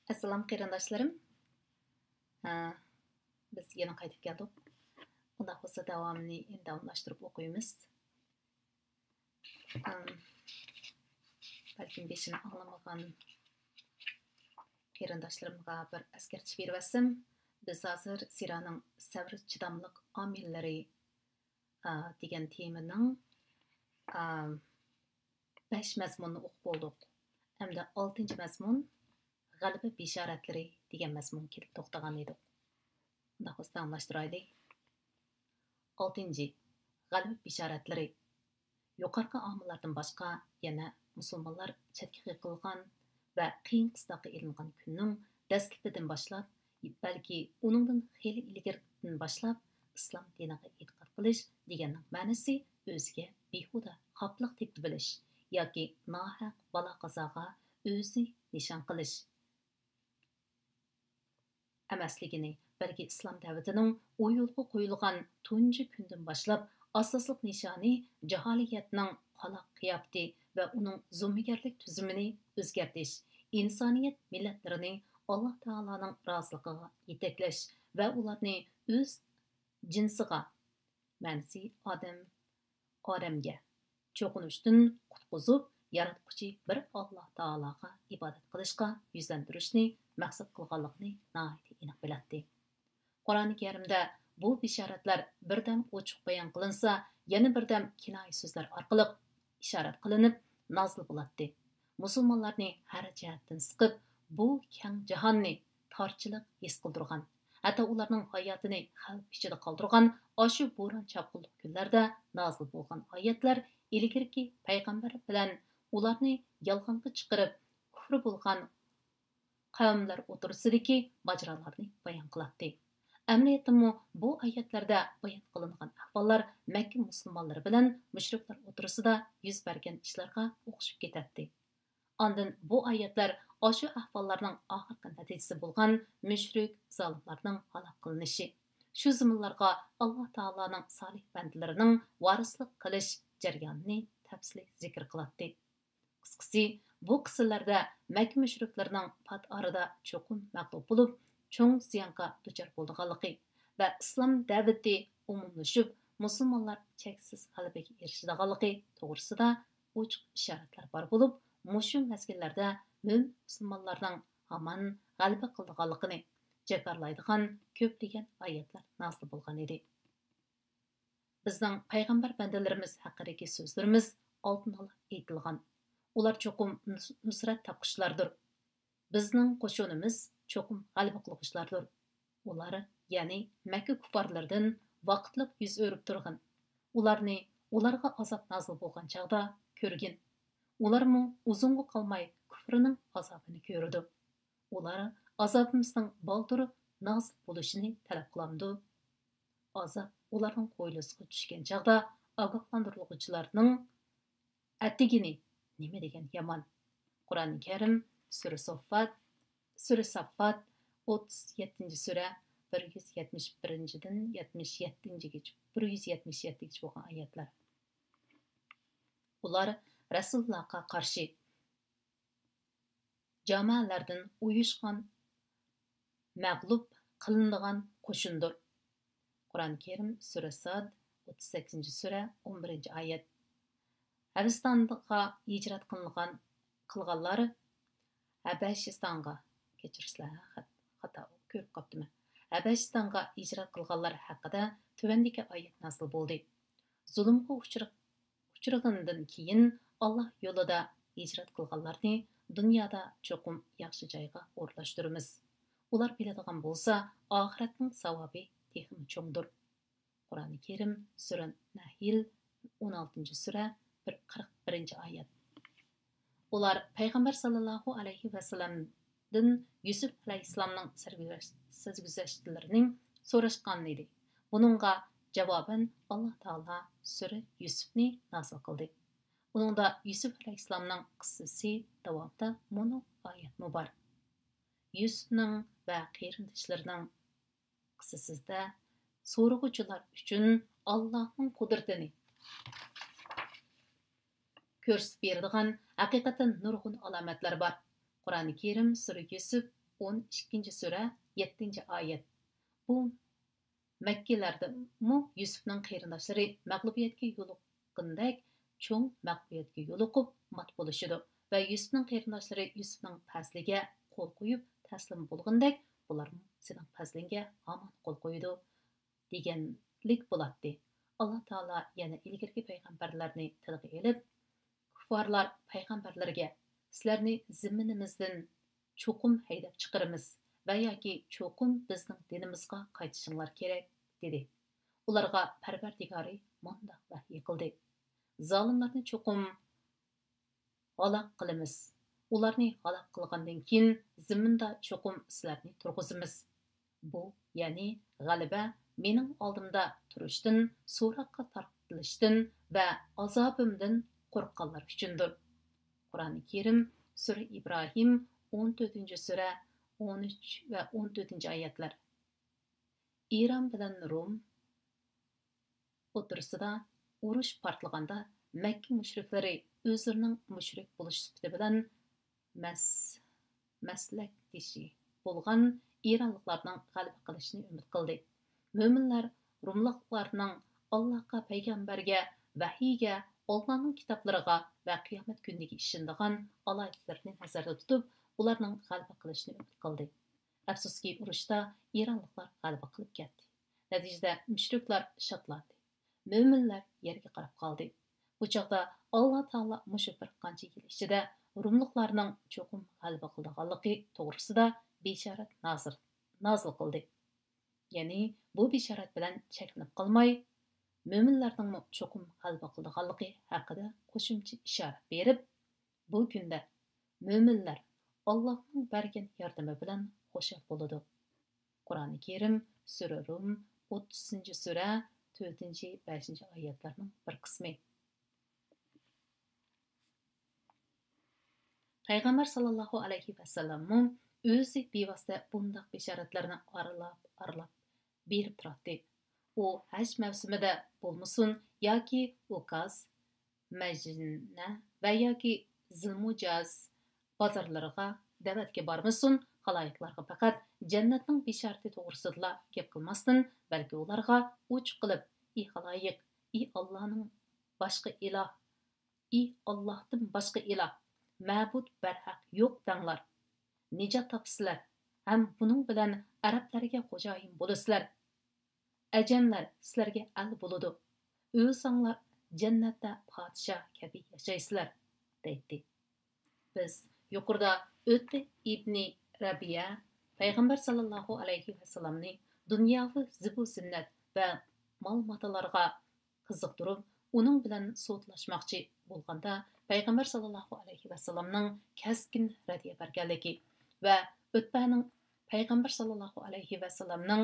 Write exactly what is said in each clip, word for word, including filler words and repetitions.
ئەسسالام قېرىنداشلىرىم. ھە، بىز يەنە قايتىپ كەلدۇق. ئۇنداق بولسا داۋامىنى داۋاملاشتۇرۇپ ئوقۇيمىز. ئەم، بەلكىم بېشىنى ئاڭلىمىغان قېرىنداشلىرىمغا بىر ئەسكەرتىش بېرىۋەتسەم، بىز ھازىر سىرانىڭ سەۋر چىداملىق ئامىللىرى، ئا، دېگەن تېمىنىڭ، ئا، بەش مەزمۇننى ئوقۇپ بولدۇق. ئەمدى ئالتىنچى مەزمۇن غەلىبە بېشارەتلىرى دېگەن مەزمۇنغا كېلىپ توختىغان ئىدۇق. ئۇنداق بولسا داۋاملاشتۇرايلى. ئالتىنچى، غەلىبە بېشارەتلىرى. يۇقىرىقى ئامىللاردىن باشقا يەنە مۇسۇلمانلار چەتكە قېقىلغان ۋە قىيىن قىستاققا ئېلىنغان كۈننىڭ دەسلىپىدىن باشلاپ، بەلكى ئۇنىڭدىن خېلى ئىلگىرىدىن باشلاپ ئىسلام دىنىغا ئېتىقاد قىلىش دېگەننىڭ مەنىسى ئۆزىگە بىھۇدە خاپىلىق تېپىۋېلىش ياكى ناھەق بالا-قازاغا ئۆزىنى نىشان قىلىش ئەمەسلىكىنى، بەلكى ئىسلام دەۋىتىنىڭ ئۇ يولغا قويۇلغان تۇنجى كۈندىن باشلاپ ئاساسلىق نىشانى جاھىلىيەتنىڭ قالاق قىياپىتى ۋە ئۇنىڭ زومىگەرلىك تۈزۈمىنى ئۆزگەرتىش، ئىنسانىيەت مىللەتلىرىنى ئاللا تائالانىڭ رازىلىقىغا يېتەكلەش ۋە ئۇلارنى ئۆز جىنسىغا، مەنىسى ئادەم، ئادەمگە چوقۇنۇشتىن قۇتقۇزۇپ، ياراتقۇچى بىر ئاللا تائالاغا ئىبادەت قىلىشقا يۈزلەندۈرۈشنى مەقسەت قىلغانلىقىنى ناھايىتى ئېنىق بىلەتتى. قۇرئانى كەرىمدە بۇ بېشارەتلەر بىردەم ئوچۇق بايان قىلىنسا، يەنە بىردەم كىنايە سۆزلەر ئارقىلىق ئىشارەت قىلىنىپ نازىل بولاتتى. مۇسۇلمانلارنى ھەر جەھەتتىن سىقىپ، بۇ كەڭ جاھاننى تارچىلىق ھېس قىلدۇرغان، ھەتتا ئۇلارنىڭ ھاياتىنى خەۋپ ئىچىدە قالدۇرغان ئاشۇ بوران-چاپقۇنلۇق كۈنلەردە نازىل بولغان ئايەتلەر ئىلگىرىكى پەيغەمبەر بىلەن ئۇلارنى يالغانغا چىقىرىپ، كۇفرى بولغان قەۋملەر ئوتتۇرىسىدىكى ماجىرالارنى بايان قىلاتتى. ئەمەلىيەتتىمۇ بۇ ئايەتلەردە بايان قىلىنغان ئەھۋاللار مەككە مۇسۇلمانلىرى بىلەن مۇشرىكلار ئوتتۇرىسىدا يۈز بەرگەن ئىشلارغا ئوخشىشىپ كېتەتتى. ئاندىن بۇ ئايەتلەر ئاشۇ ئەھۋاللارنىڭ ئاخىرقى نەتىجىسى بولغان مۇشرىك زالىملارنىڭ ھالاك قىلىنىشى، شۇ زېمىنلارغا ئاللا تائالانىڭ سالىھ بەندىلىرىنىڭ ۋارىسلىق قىلىش جەريانىنى تەپسىلىي زىكىر قىلاتتى. قىسقىسى، بۇ قىسسىلەردە مەككە مۇشرىكلىرىنىڭ پات ئارىدا چوقۇم مەغلۇپ بولۇپ، چوڭ زىيانغا دۇچار بولىدىغانلىقى ۋە ئىسلام دەۋىتى ئومۇملىشىپ، مۇسۇلمانلار چەكسىز غەلىبىگە ئېرىشىدىغانلىقى توغرىسىدا ئوچۇق ئىشارەتلەر بار بولۇپ، مۇشۇ مەزگىللەردە مۆمىن مۇسۇلمانلارنىڭ ھامان غەلىبە قىلىدىغانلىقىنى جاكارلايدىغان كۆپلىگەن ئايەتلەر نازىل بولغان ئىدى. بىزنىڭ پەيغەمبەر بەندىلىرىمىز ھەققىدىكى سۆزلىرىمىز ئالدىنئالا ئېيتىلغان. ئۇلار چوقۇم نۇس-، نۇسرەت تاپقۇچىلاردۇر. بىزنىڭ قوشۇنىمىز چوقۇم غەلىبە قىلغۇچىلاردۇر. ئۇلار، يەنى مەككە كۇففارلىرىدىن ۋاقىتلىق يۈز ئۆرۈپ تۇرغىن. ئۇلارنى، ئۇلارغا ئازاب نازىل بولغان چاغدا كۆرگىن. ئۇلارمۇ ئۇزۇنغا قالماي كۇفرىنىڭ ئازابىنى كۆرىدۇ. ئۇلار ئازابىمىزنىڭ بالدۇر نازىل بولۇشىنى تەلەپ قىلامدۇ؟ ئازاب ئۇلارنىڭ ھويلىسىغا چۈشكەن چاغدا ئاگاھلاندۇرۇلغۇچىلارنىڭ ئەتىگىنى نېمە دېگەن يامان. قۇرئانى كەرىم، سۈرە سوففات، سۈرە ساففات، ئوتتۇز يەتتىنچى سۈرە، بىر يۈز يەتمىش بىرىنچىدىن يەتمىش يەتتىنچىگىچە، بىر يۈز يەتمىش يەتتىگىچە بولغان ئايەتلەر. ئۇلار رەسۇلۇللاھقا قارشى جامائەلەردىن ئۇيۇشقان، مەغلۇپ قىلىنىدىغان قوشۇندۇر. قۇرئانى كەرىم، سۈرە ساد، ئوتتۇز سەككىزىنچى سۈرە، ئون بىرىنچى ئايەت. ھەبەشىستانغا ھىجرەت قىلغان، قىلغانلار، ھەبەشىستانغا، كەچۈرسىلەر، خات-، خاتا كۆرۈپ قاپتىمەن. ھەبەشىستانغا ھىجرەت قىلغانلار ھەققىدە تۆۋەندىكى ئايەت نازىل بولدى. زۇلۇمغا ئۇچرا-، ئۇچرىغىنىدىن كېيىن، ئاللا يولىدا ھىجرەت قىلغانلارنى دۇنيادا چوقۇم ياخشى جايغا ئورۇنلاشتۇرىمىز. ئۇلار بىلىدىغان بولسا، ئاخىرەتنىڭ ساۋابى تېخىمۇ چوڭدۇر. قۇرئانى كەرىم، سۈرە نەھل، ئون ئالتىنچى سۈرە، بىر، قىرىق بىرىنچى ئايەت. ئۇلار پەيغەمبەر ساللاللاھۇ ئەلەيھى ۋەسەللەمدىن يۈسۈپ ئەلەيھىسسالامنىڭ سەرگۈزەش-، سەرگۈزەشتلىرىنى سوراشقانىدى. بۇنىڭغا جاۋابەن ئاللا تائالا سۈرە يۈسۈپنى نازىل قىلدى. ئۇنىڭدا يۈسۈپ ئەلەيھىسسالامنىڭ قىسسىسى داۋامىدا مۇنۇ ئايەتمۇ بار. يۈسۈپنىڭ ۋە قېرىنداشلىرىنىڭ قىسسىسىدە سورىغۇچىلار ئۈچۈن ئاللاھنىڭ قۇدرىتىنى كۆرسىتىپ بېرىدىغان ھەقىقەتەن نۇرغۇن ئالامەتلەر بار. قۇرئانى كەرىم، سۈرە يۈسۈپ، ئون ئىككىنچى سۈرە، يەتتىنچى ئايەت. بۇ مەككىلەردىمۇ يۈسۈپنىڭ قېرىنداشلىرى مەغلۇبىيەتكە يولۇققىنىدەك چوڭ مەغلۇبىيەتكە يولۇقۇپ مات بولۇشىدۇ ۋە يۈسۈپنىڭ قېرىنداشلىرى يۈسۈپنىڭ پەزلىگە قول قويۇپ تەسلىم بولغىنىدەك بۇلارمۇ سېنىڭ پەزلىڭگە ھامان قول قويىدۇ دېگەنلىك بولاتتى. ئاللا تائالا يەنە ئىلگىرىكى پەيغەمبەرلەرنى تىلغا ئېلىپ، كۇففارلار پەيغەمبەرلەرگە، سىلەرنى زېمىنىمىزدىن چوقۇم ھەيدەپ چىقىرىمىز ۋە ياكى چوقۇم بىزنىڭ دىنىمىزغا قايتىشىڭلار كېرەك، دېدى. ئۇلارغا پەرۋەردىگارى مۇنداق ۋەھيى قىلدى: زالىملارنى چوقۇم ھالاك قىلىمىز. ئۇلارنى ھالاك قىلغاندىن كېيىن، زېمىندا چوقۇم سىلەرنى تۇرغۇزىمىز. بۇ، يەنى غەلىبە مېنىڭ ئالدىمدا تۇرۇشتىن، سوراققا تارتىلىشتىن ۋە ئازابىمدىن قورققانلار ئۈچۈندۇر. قۇرئانى كەرىم، سۈرە ئىبراھىم، ئون تۆتىنچى سۈرە، ئون ئۈچ ۋە ئون تۆتىنچى ئايەتلەر. ئىران بىلەن روم ئوتتۇرىسىدا ئۇرۇش پارتلىغاندا، مەككە مۇشرىكلىرى ئۆزلىرىنىڭ مۇشرىك بولۇش سۈپىتى بىلەن مەس-، مەسلەكدىشى بولغان ئىرانلىقلارنىڭ غەلىبە قىلىشىنى ئۈمىد قىلدى. مۆمىنلەر روملۇقلارنىڭ ئاللاھقا، پەيغەمبەرگە، ۋەھىيگە، ئاللانىڭ كىتابلىرىغا ۋە قىيامەت كۈنىگە ئىشىنىدىغان ئالاھىدىلىرىنى نەزەردە تۇتۇپ، ئۇلارنىڭ غەلىبە قىلىشىنى ئۈمىد قىلدى. ئەپسۇسكى، ئۇرۇشتا ئىرانلىقلار غەلىبە قىلىپ كەتتى. نەتىجىدە مۇشرىكلار شادلاندى. مۆمىنلەر يەرگە قاراپ قالدى. بۇ چاغدا ئاللا تائالا مۇشۇ بىر قانچە يىل ئىچىدە روملۇقلارنىڭ چوقۇم غەلىبە قىلىدىغانلىقى توغرىسىدا بېشارەت نازىل، نازىل قىلدى. يەنى بۇ بېشارەت بىلەن چەكلىنىپ قالماي، مۆمىنلەرنىڭمۇ چوقۇم غەلىبە قىلىدىغانلىقى ھەققىدە قوشۇمچە ئىشارەت بېرىپ، بۇ كۈندە مۆمىنلەر ئاللاھنىڭ بەرگەن ياردىمى بىلەن خۇشال بولىدۇ. قۇرئانى كەرىم، سۈرە رۇم، ئوتتۇزىنچى سۈرە، تۆتىنچى، بەشىنچى ئايەتلەرنىڭ بىر قىسمى. پەيغەمبەر ساللاللاھۇ ئەلەيھى ۋەسەللەممۇ ئۆزى بىۋاسىتە بۇنداق بېشارەتلەرنى ئارىلاپ، ئارىلاپ بېرىپ تۇراتتى. ئۇ ھەج مەۋسۇمىدە بولمىسۇن ياكى ئۇكاز، مەجنە ۋە ياكى زىلمۇجاز بازارلىرىغا دەۋەتكە بارمىسۇن، خالايىقلارغا پەقەت جەننەتنىڭ بېشارىتى توغرىسىدىلا گەپ قىلماستىن، بەلكى ئۇلارغا ئوچۇق قىلىپ، ئى خالايىق، ئى ئاللانىڭ باشقا ئىلاھ، ئى ئاللاھتىن باشقا ئىلاھ، مەبۇد بەرھەق يوق دەڭلار. نىجات تاپىسىلەر ھەم بۇنىڭ بىلەن ئەرەبلەرگە خوجايىن بولىسىلەر. ئەجەملەر سىلەرگە ئەل بولىدۇ. ئۆزۈڭلار جەننەتتە پادىشاھ كەبى ياشايسىلەر، دەيتتى. بىز يۇقىرىدا ئۆتبە ئىبنى رەبىئە پەيغەمبەر ساللاللاھۇ ئەلەيھى ۋەسەللەمنى دۇنياۋى زىبۇ زىننەت ۋە مال ماتالارغا قىزىقتۇرۇپ، ئۇنىڭ بىلەن سودىلاشماقچى بولغاندا، پەيغەمبەر ساللاللاھۇ ئەلەيھى ۋەسەللەمنىڭ كەسكىن رەددىيە بەرگەنلىكى ۋە ئۆتبەنىڭ پەيغەمبەر ساللاللاھۇ ئەلەيھى ۋەسەللەمنىڭ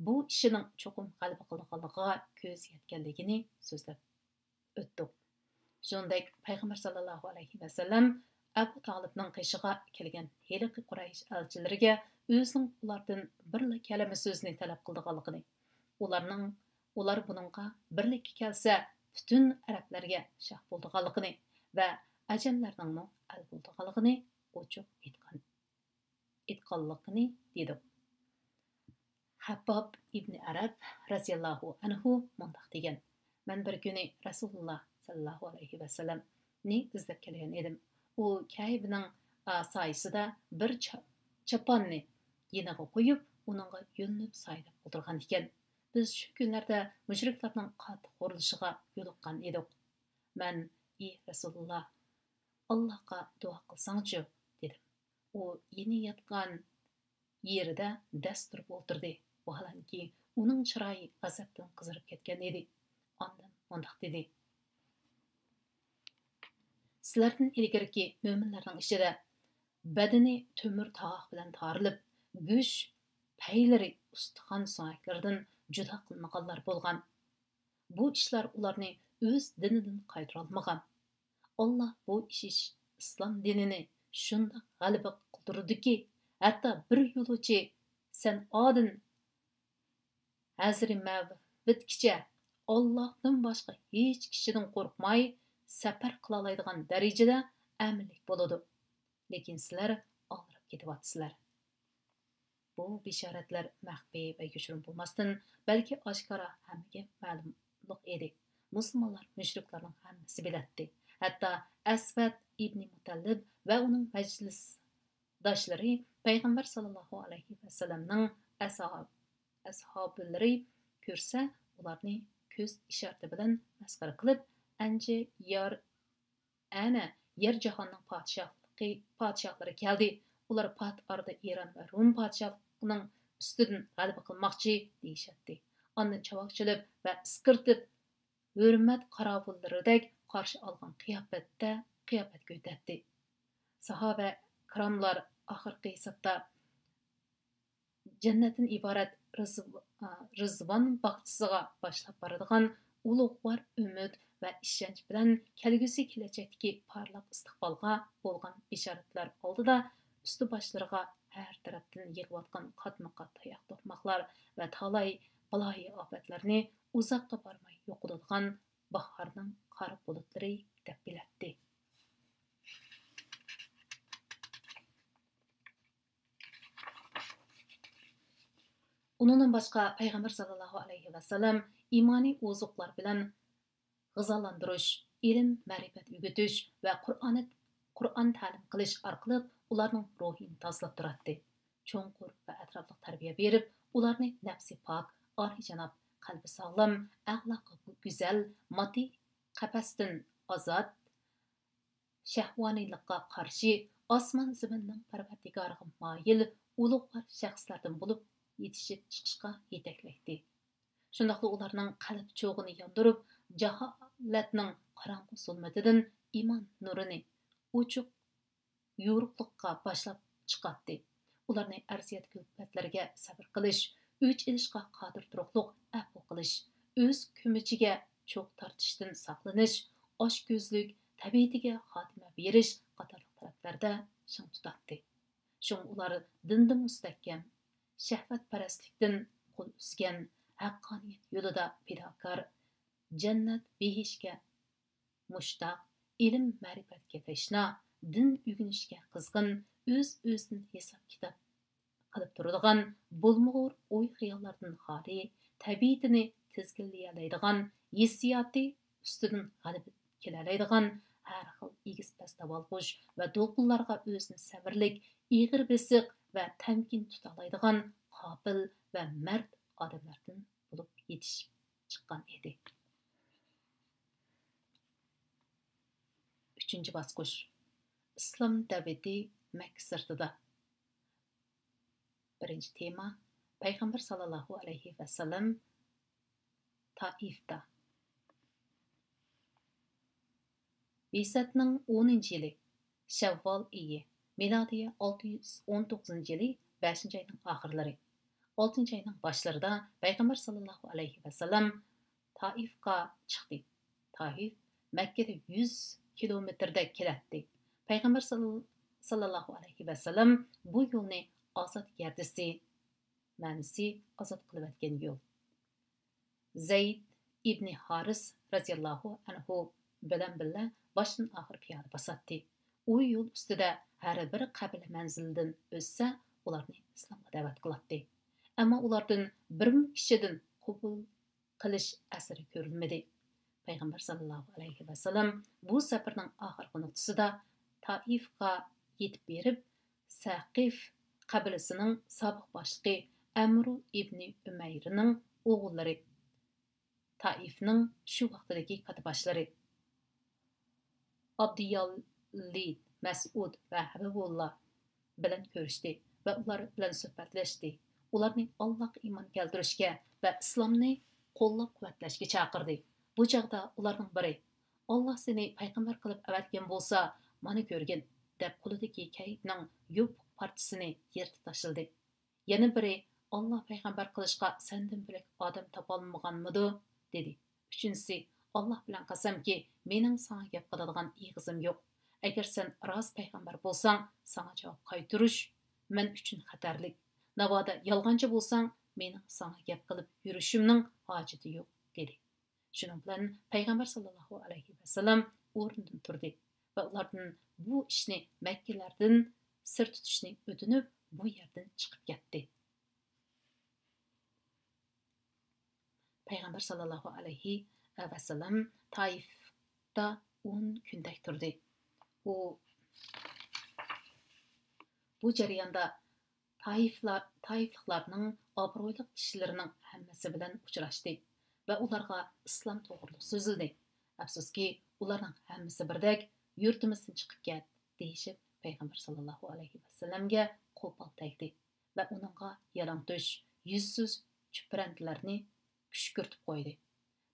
بۇ ئىشىنىڭ چوقۇم غەلىبە قىلىدىغانلىقىغا كۆزى يەتكەنلىكىنى سۆزلەپ ئۆتتۇق. شۇنىڭدەك پەيغەمبەر ساللاللاھۇ ئەلەيھى ۋەسەللەم ئەبۇ تالىپنىڭ قېشىغا كەلگەن ھېلىقى قۇرەيش ئەلچىلىرىگە ئۆزىنىڭ ئۇلاردىن بىرلا كەلىمە سۆزنى تەلەپ قىلىدىغانلىقىنى، ئۇلارنىڭ، ئۇلار بۇنىڭغا بىرلىككە كەلسە، پۈتۈن ئەرەبلەرگە شاھ بولىدىغانلىقىنى ۋە ئەجەملەرنىڭمۇ ئەل بولىدىغانلىقىنى ئوچۇق ئېيتقان، ئېيتقانلىقىنى دېدۇق. خەبباب ئىبنى ئەرەب رەزىياللاھۇ ئەنھۇ مۇنداق دېگەن: مەن بىر كۈنى رەسۇلۇللا ساللاللاھۇ ئەلەيھى ۋەسەللەمنى ئىزدەپ كەلگەن ئىدىم. ئۇ كەئبىنىڭ، ئا، سايىسىدا بىر چا-، چاپاننى يېنىغا قويۇپ، ئۇنىڭغا يۆلىنىپ سايىداپ ئولتۇرغان ئىكەن. بىز شۇ كۈنلەردە مۇشرىكلارنىڭ قاتتىق خورلىشىغا يولۇققان ئىدۇق. مەن: ئى رەسۇلۇللا، ئاللاھقا دۇئا قىلساڭچۇ، دېدىم. ئۇ يېنى ياتقان يېرىدە دەس تۇرۇپ ئولتۇردى. ۋاھالەنكى، ئۇنىڭ چىرايى غەزەپتىن قىزىرىپ كەتكەن ئىدى. ئاندىن مۇنداق دېدى: سىلەردىن ئىلگىرىكى مۆمىنلەرنىڭ ئىچىدە بەدىنى تۆمۈر تاغاق بىلەن تارىلىپ، گۆش پەيلىرى ئۇستىخان سۆڭەكلىرىدىن جۇدا قىلىنغانلار بولغان. بۇ ئىشلار ئۇلارنى ئۆز دىنىدىن قايتۇرالمىغان. ئاللا بۇ ئىش، ئىسلام دىنىنى شۇنداق غەلىبە قىلدۇرىدۇكى، ھەتتا بىر يولۇچى سەنئادىن ھەزرىمەۋتكىچە ئاللاھتىن باشقا ھېچ كىشىدىن قورقماي سەپەر قىلالايدىغان دەرىجىدە ئەمىنلىك بولىدۇ. لېكىن سىلەر ئالدىراپ كېتىۋاتىسىلەر. بۇ بېشارەتلەر مەخپىي ۋە يوشۇرۇن بولماستىن، بەلكى ئاشكارا ھەممىگە مەلۇملۇق ئىدى. مۇسۇلمانلار مۇشرىكلارنىڭ ھەممىسى بىلەتتى. ھەتتا ئەسۋەد ئىبنى مۇتەللىب ۋە ئۇنىڭ مەجلىسداشلىرى پەيغەمبەر ساللاللاھۇ ئەلەيھى ۋەسەللەمنىڭ ئەسھاب-، ئەسھابىلىرى كۆرسە، ئۇلارنى كۆز ئىشارىتى بىلەن مەسخىرە قىلىپ، ئەنجى يار-، ئەنە، يەر جاھاننىڭ پادىشاھلىقى، پادىشاھلىرى كەلدى. ئۇلار پات ئارىدا ئىران ۋە روم پادىشاھلىقىنىڭ ئۈستىدىن غەلىبە قىلماقچى، دېيىشەتتى. ئاندىن چاۋاك چېلىپ ۋە ئىسقىرتىپ، ھۆرمەت قاراۋۇللىرىدەك قارشى ئالغان قىياپەتتە، قىياپەتكە ئۆتەتتى. ساھابە كىراملار ئاخىرقى ھېسابتا جەننەتتىن ئىبارەت رىزۋ-، رىزۋان باغچىسىغا باشلاپ بارىدىغان ئۇلۇغۋار ئۈمىد ۋە ئىشەنچ بىلەن كەلگۈسى كېلەچەكتىكى پارلاق ئىستىقبالغا بولغان بېشارەتلەر ئالدىدا ئۈستى باشلىرىغا ھەر تەرەپتىن يېغىۋاتقان قاتمۇ قات تاياق توقماقلار ۋە تالاي بالايىئاپەتلەرنى ئۇزاققا بارماي يوقىلىدىغان باھارنىڭ قارا بۇلۇتلىرى دەپ بىلەتتى. ئۇنىڭدىن باشقا، پەيغەمبەر ساللاللاھۇ ئەلەيھى ۋەسەللەم ئىمانىي ئوزۇقلار بىلەن غىزالاندۇرۇش، ئىلىم، مەرىپەت ئۆگىتىش ۋە قۇرئانى، قۇرئان تەلىم قىلىش ئارقىلىق ئۇلارنىڭ روھىنى تازىلاپ تۇراتتى. چوڭقۇر ۋە ئەتراپلىق تەربىيە بېرىپ، ئۇلارنى نەپسى پاك، ئالىيجاناب، قەلبى ساغلام، ئەخلاقى گۈزەل، ماددىي قەپەستىن ئازاد، شەھۋانىيلىققا قارشى، ئاسمان زېمىننىڭ پەرۋەردىگارىغا مايىل ئۇلۇغۋار شەخسلەردىن بولۇپ يېتىشىپ چىقىشقا يېتەكلەيتتى. شۇنداقلا ئۇلارنىڭ قەلب چوغىنى ياندۇرۇپ، جاھالەتنىڭ قاراڭغۇ زۇلمىتىدىن ئىمان نۇرىنى ئوچۇق يورۇقلۇققا باشلاپ چىقاتتى. ئۇلارنى ئەرزىيەت-كۈلپەتلەرگە سەۋر قىلىش، ئۆچ ئېلىشقا قادىر تۇرۇقلۇق ئەپۇ قىلىش، ئۆز كۆمىچىگە چوغ تارتىشتىن ساقلىنىش، ئاچكۆزلۈك، تەبىئىتىگە خاتىمە بېرىش قاتارلىق تەرەپلەردە شىڭ تۇتاتتى. شۇڭا ئۇلار دىندا مۇستەھكەم، شەھۋەتپەرەسلىكتىن قول ئۈزگەن، ھەققانىيەت يولىدا پىداكار، جەننەت، بېھىشكە مۇشتاق، ئىلىم-مەرىپەتكە تەشنا، دىن ئۆگىنىشكە قىزغىن، ئۆز-ئۆزىدىن ھېساب-كىتاب قىلىپ تۇرىدىغان، بولمىغۇر ئوي-خىياللاردىن خالىي، تەبىئىتىنى تىزگىنلىيەلەيدىغان، ھېسسىياتى ئۈستىدىن غەلىبە كېلەلەيدىغان، ھەر خىل ئېگىز-پەس داۋالغۇش ۋە دولقۇنلارغا ئۆزىنى سەۋرلىك، ئېغىر بېسىق ۋە تەمكىن تۇتالايدىغان قابىل ۋە مەرد ئادەملەردىن بولۇپ يېتىشىپ چىققان ئىدى. ئۈچىنچى باسقۇچ، ئىسلام دەۋىتى مەككە سىرتىدا. بىرىنچى تېما، پەيغەمبەر ساللاللاھۇ ئەلەيھى ۋەسەللەم تائىفتا. بىسەتنىڭ ئونىنچى يىلى، شەۋۋال ئېيى، مىلادىيە ئالتە يۈز ئون توققۇزىنچى يىلى بەشىنچى ئاينىڭ ئاخىرلىرى، ئالتىنچى ئاينىڭ باشلىرىدا پەيغەمبەر ساللاللاھۇ ئەلەيھى ۋەسەللەم تائىفقا چىقتى. تائىف مەككىدە يۈز كىلومېتىردەك كېلەتتى. پەيغەمبەر سال-، ساللاللاھۇ ئەلەيھى ۋەسەللەم بۇ يولنى ئازاد گەردىسى، مەنىسى ئازاد قىلىۋەتكەن يول. زەيد ئىبنى ھارىس رەزىياللاھۇ ئەنھۇ بىلەن بىللە باشتىن ئاخىر پىيادە باساتتى. ئۇ يول ئۈستىدە ھەر بىر قەبىلە مەنزىلدىن ئۆتسە، ئۇلارنى ئىسلامغا دەۋەت قىلاتتى. ئەمما ئۇلاردىن بىرمۇ كىشىدىن قوبۇل قىلىش ئەسىرى كۆرۈلمىدى. پەيغەمبەر ساللاللاھۇ ئەلەيھى ۋەسەللەم بۇ سەپىرىنىڭ ئاخىرقى نۇقتىسىدا تائىفقا يېتىپ بېرىپ، سەقىف قەبىلىسىنىڭ سابىق باشلىقى ئەمرۇ ئىبنى ئۈمەيرنىڭ ئوغۇللىرى، تائىفنىڭ شۇ ۋاقتىدىكى كاتتىباشلىرى ئابدىياللى، مەسئۇد ۋە ھەبىبۇللا بىلەن كۆرۈشتى ۋە ئۇلار بىلەن سۆھبەتلەشتى. ئۇلارنى ئاللاھقا ئىمان كەلتۈرۈشكە ۋە ئىسلامنى قوللاپ-قۇۋۋەتلەشكە چاقىردى. بۇ چاغدا ئۇلارنىڭ بىرى، «ئاللاھ سېنى پەيغەمبەر قىلىپ ئەۋەتكەن بولسا، مانا كۆرگىن» دەپ، قولىدىكى كەينىنىڭ يوپۇق پارچىسىنى يىرتىپ تاشلىدى. يەنە بىرى، «ئاللاھ پەيغەمبەر قىلىشقا سەندىن بۆلەك ئادەم تاپالمىغانمىدۇ؟» دېدى. ئۈچىنچىسى، «ئاللاھ بىلەن قەسەمكى، مېنىڭ ساڭا گەپ قىلىدىغان ئېغىزىم يوق. ئەگەر سەن راست پەيغەمبەر بولساڭ، ساڭا جاۋاب قايتۇرۇش مەن ئۈچۈن خەتەرلىك. ناۋادا يالغانچى بولساڭ، مېنىڭ ساڭا گەپ قىلىپ يۈرۈشۈمنىڭ ھاجىتى يوق» دېدى. شۇنىڭ بىلەن پەيغەمبەر ساللاللاھۇ ئەلەيھى ۋەسەللەم ئورنىدىن تۇردى ۋە ئۇلاردىن بۇ ئىشنى مەككىلەردىن سىر تۇتۇشنى ئۆتۈنۈپ، بۇ يەردىن چىقىپ كەتتى. پەيغەمبەر ساللاللاھۇ ئەلەيھى ۋەسەللەم تائىفتا ئون كۈندەك تۇردى. ئۇ بۇ جەرياندا تائىفلار، تائىفلىقلارنىڭ ئابرۇيلۇق كىشىلىرىنىڭ ھەممىسى بىلەن ئۇچراشتى ۋە ئۇلارغا ئىسلام توغرىلىق سۆزلىدى. ئەپسۇسكى، ئۇلارنىڭ ھەممىسى بىردەك، «يۇرتىمىزدىن چىقىپ كەت» دېيىشىپ، پەيغەمبەر ساللاللاھۇ ئەلەيھى ۋەسەللەمگە قوپال تەگدى ۋە ئۇنىڭغا يالاڭتۆش، يۈزسىز چۈپرەندىلەرنى كۈشكۈرتۈپ قويدى.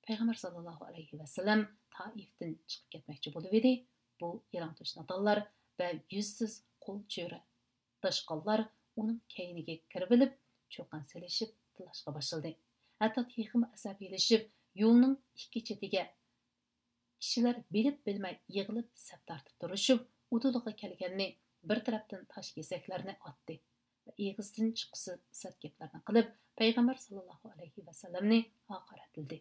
پەيغەمبەر ساللاللاھۇ ئەلەيھى ۋەسەللەم تائىفتىن چىقىپ كەتمەكچى بولۇۋىدى. بۇ يالاڭتۆش نادانلار ۋە يۈزسىز قول چۆرە داشقاللار ئۇنىڭ كەينىگە كىرىۋېلىپ، چۇقان سېلىشىپ تىللاشقا باشلىدى. ھەتتا تېخىمۇ ئەسەبىيلىشىپ، يولنىڭ ئىككى چېتىگە كىشىلەر بىلىپ بىلمەي يىغىلىپ سەپ تارتىپ تۇرۇشۇپ، ئۇدۇلىغا كەلگەننى بىر تەرەپتىن تاش كېسەكلەرنى ئاتتى ۋە ئېغىزدىن چىققۇسى سەت گەپلەرنى قىلىپ، پەيغەمبەر ساللاللاھۇ ئەلەيھى ۋەسەللەمنى ھاقارەتلىدى.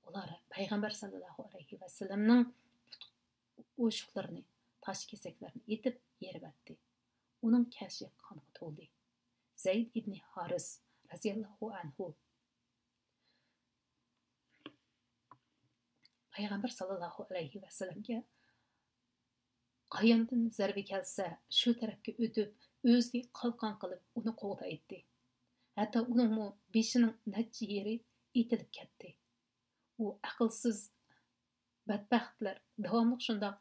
ئۇلار پەيغەمبەر ساللاللاھۇ ئەلەيھى ۋەسەللەمنىڭ پۇت ئوشۇقلىرىنى، تاش كېسەكلىرىنى ئېتىپ يېرىۋەتتى. ئۇنىڭ كەشى قانغا تولدى. زەيد ئىبنى ھارىس رەزىياللاھۇ ئەنھۇ پەيغەمبەر ساللاللاھۇ ئەلەيھى ۋەسەللەمگە قاياندىن زەربە كەلسە، شۇ تەرەپكە ئۆتۈپ، ئۆزىنى قالقان قىلىپ، ئۇنى قوغدايتتى. ھەتتا ئۇنىڭمۇ بېشىنىڭ نەچچە يېرى ئېتىلىپ كەتتى. ئۇ ئەقىلسىز بەتبەختلەر داۋاملىق شۇنداق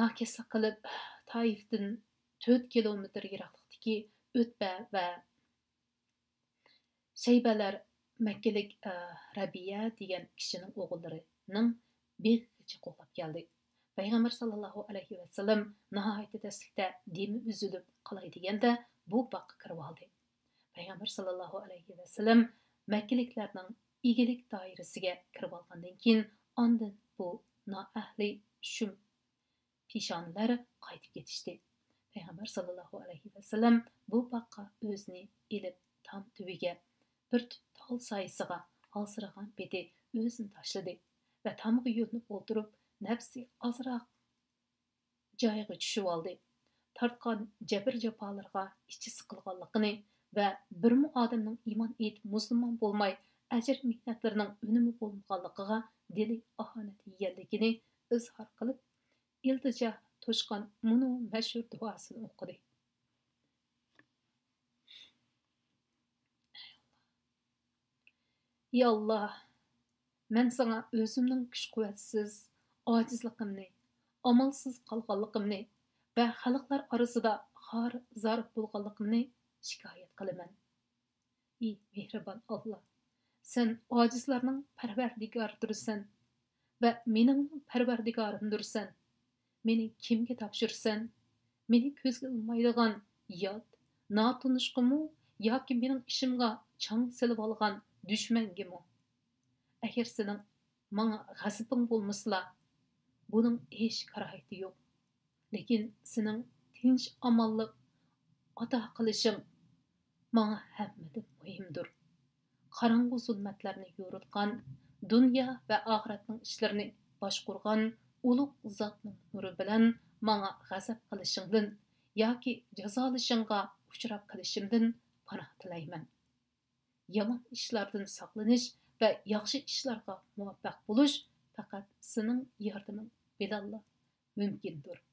ناكەسلىك قىلىپ، تائىفتىن تۆت كىلومېتىر يىراقلىقتىكى ئۆتبە ۋە شەيبەلەر مەككىلىك، ئە، رەبىيە دېگەن كىشىنىڭ ئوغۇللىرىنىڭ بېغىغىچە قوغلاپ كەلدى. پەيغەمبەر ساللاللاھۇ ئەلەيھى ۋەسەللەم ناھايىتى تەسلىكتە دېمى ئۈزۈلۈپ قالاي دېگەندە، بۇ باغقا كىرىۋالدى. پەيغەمبەر ساللاللاھۇ ئەلەيھى ۋەسەللەم مەككىلىكلەرنىڭ ئىگىلىك دائىرىسىگە كىرىۋالغاندىن كېيىن، ئاندىن بۇ نائەھلى شۇم پېشانىلەر قايتىپ كېتىشتى. پەيغەمبەر ساللاللاھۇ ئەلەيھى ۋەسەللەم بۇ باغقا ئۆزىنى ئېلىپ، تام تۈۋىگە، بىر تۈپ تال سايىسىغا ھالسىرىغان پېتى ئۆزىنى تاشلىدى ۋە تامغا يۆلىنىپ ئولتۇرۇپ، نەپسى ئازراق جايىغا چۈشۈۋالدى. تارتقان جەبىر-جاپالىرىغا ئىچى سىقىلغانلىقىنى ۋە بىرمۇ ئادەمنىڭ ئىمان ئېيتىپ مۇسۇلمان بولماي، ئەجىر-مېھنەتلىرىنىڭ ئۈنۈمى بولمىغانلىقىغا دىلى ئاھانەت يېگەنلىكىنى ئىزھار قىلىپ، ئىلتىجا توشقان مۇنۇ مەشھۇر دۇئاسىنى ئوقۇدى. ئى ئاللا، مەن ساڭا ئۆزۈمنىڭ كۈچ-قۇۋۋەتسىز، ئاجىزلىقىمنى، ئامالسىز قالغانلىقىمنى ۋە خەلقلەر ئارىسىدا خار-زار بولغانلىقىمنى شىكايەت قىلىمەن. ئى مېھرىبان ئاللا، سەن ئاجىزلارنىڭ پەرۋەردىگارىدۇرسەن ۋە مېنىڭمۇ پەرۋەردىگارىمدۇرسەن. مېنى كىمگە تاپشۇرىسەن؟ مېنى كۆزگە ئىلمايدىغان يات، ناتونۇشقىمۇ ياكى مېنىڭ ئىشىمغا چاڭ سېلىۋالغان دۈشمەنگىمۇ؟ ئەگەر سېنىڭ ماڭا غەزىپىڭ بولمىسىلا، بۇنىڭ ھېچ كارايىتى يوق. لېكىن سېنىڭ تىنچ-ئامانلىق ئاتا قىلىشىڭ ماڭا ھەممىدىن مۇھىمدۇر. قاراڭغۇ زۇلمەتلەرنى يورۇتقان، دۇنيا ۋە ئاخىرەتنىڭ ئىشلىرىنى باشقۇرغان ئۇلۇغ زاتنىڭ نۇرى بىلەن ماڭا غەزەپ قىلىشىڭدىن ياكى جازالىشىڭغا ئۇچراپ قېلىشىمدىن پاناھ تىلەيمەن. يامان ئىشلاردىن ساقلىنىش ۋە ياخشى ئىشلارغا مۇۋەپپەق بولۇش پەقەت سېنىڭ ياردىمىڭ بىلەنلا مۇمكىندۇر.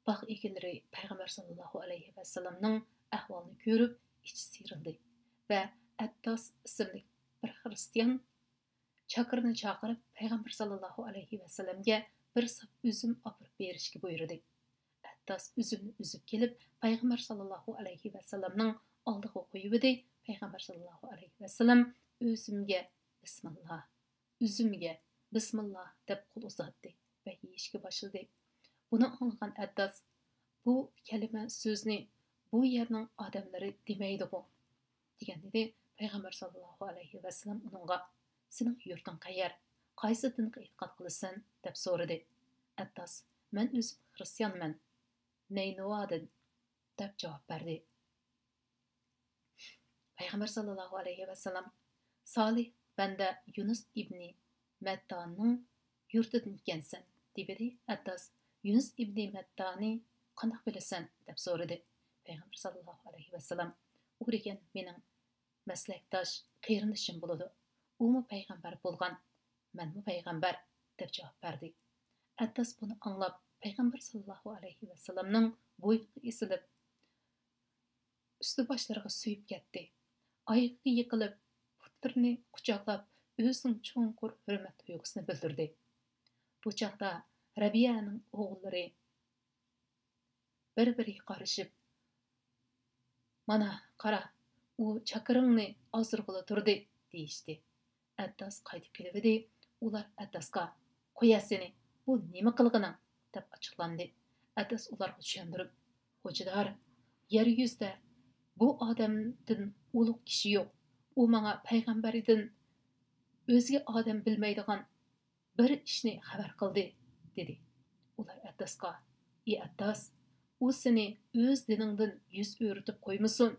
باغ ئىگىلىرى پەيغەمبەر ساللاللاھۇ ئەلەيھى ۋەسەللەمنىڭ ئەھۋالىنى كۆرۈپ ئىچى سىيرىلدى ۋە ئەتتاس ئىسىملىك بىر خىرىستىيان چاكىرىنى چاقىرىپ، پەيغەمبەر ساللاللاھۇ ئەلەيھى ۋەسەللەمگە بىر ساپ ئۈزۈم ئاپىرىپ بېرىشكە بۇيرۇدى. ئەتتاس ئۈزۈمنى ئۈزۈپ كېلىپ، پەيغەمبەر ساللاللاھۇ ئەلەيھى ۋەسەللەمنىڭ ئالدىغا قويۇۋىدى. پەيغەمبەر ساللاللاھۇ ئەلەيھى ۋەسەللەم ئۈزۈمگە بىسمىللا، ئۈزۈمگە بىسمىللا دەپ قول ئۇزاتتى ۋە يېيىشكە باشلىدى. بۇنى ئاڭلىغان ئەتتاس، بۇ كەلىمە سۆزنى بۇ يەرنىڭ ئادەملىرى دېمەيدىغۇ؟ دېگەندىدى. پەيغەمبەر ساللاللاھۇ ئەلەيھى ۋەسەللەم ئۇنىڭغا، سېنىڭ يۇرتۇڭ قەيەر؟ قايسى دىنغا ئېتىقاد قىلىسەن؟ دەپ سورىدى. ئەتتاس، مەن ئۆزۈم خىرىستىيانمەن، نەينۇۋادىن، دەپ جاۋاب بەردى. پەيغەمبەر ساللاللاھۇ ئەلەيھى ۋەسەللەم، سالىھ بەندە يۇنۇس ئىبنى مەتتانىڭ يۇرتىدىن ئىكەنسەن، دېۋىدى. ئەتتاس، يۇنۇس ئىبنى مەتتانى قانداق بىلىسەن؟ دەپ سورىدى. پەيغەمبەر ساللاللاھۇ ئەلەيھى ۋەسەللەم، ئۇ دېگەن مېنىڭ مەسلەكداش، قېرىندىشىم بولىدۇ. ئۇمۇ پەيغەمبەر بولغان، مەنمۇ پەيغەمبەر، دەپ جاۋاب بەردى. ئەتاس بۇنى ئاڭلاپ، پەيغەمبەر ساللاللاھۇ ئەلەيھى ۋەسەللەمنىڭ بوينىغا ئېسىلىپ، ئۈستى باشلىرىغا سۆيۈپ كەتتى. ئايىغىغا يىقىلىپ، پۇتلىرىنى قۇچاقلاپ، ئۆزىنىڭ چوڭقۇر ھۆرمەت تۇيغۇسىنى بىلدۈردى. بۇ چاغدا رەبىئەنىڭ ئوغۇللىرى بىر-بىرىگە قارىشىپ، «مانا، قارا، ئۇ چاكىرىڭنى ئازدۇرغىلى تۇردى» دېيىشتى. ئەتاس قايتىپ كېلىۋىدى. ئۇلار ئەتاسقا، «قويە سېنى، بۇ نېمە قىلغىنىڭ؟» دەپ ئاچچىقلاندى. ئەتاس ئۇلارغا چۈشەندۈرۈپ، «خوجىدار، يەر يۈزىدە بۇ ئادەمدىن ئۇلۇغ كىشى يوق. ئۇ ماڭا پەيغەمبىرىدىن ئۆزگە ئادەم بىلمەيدىغان بىر ئىشنى خەۋەر قىلدى» دېدى. ئۇلار ئەتاسقا، «ئى ئەتاس، ئۇ سېنى ئۆز دىنىڭدىن يۈز ئۆرۈتۈپ قويمىسۇن!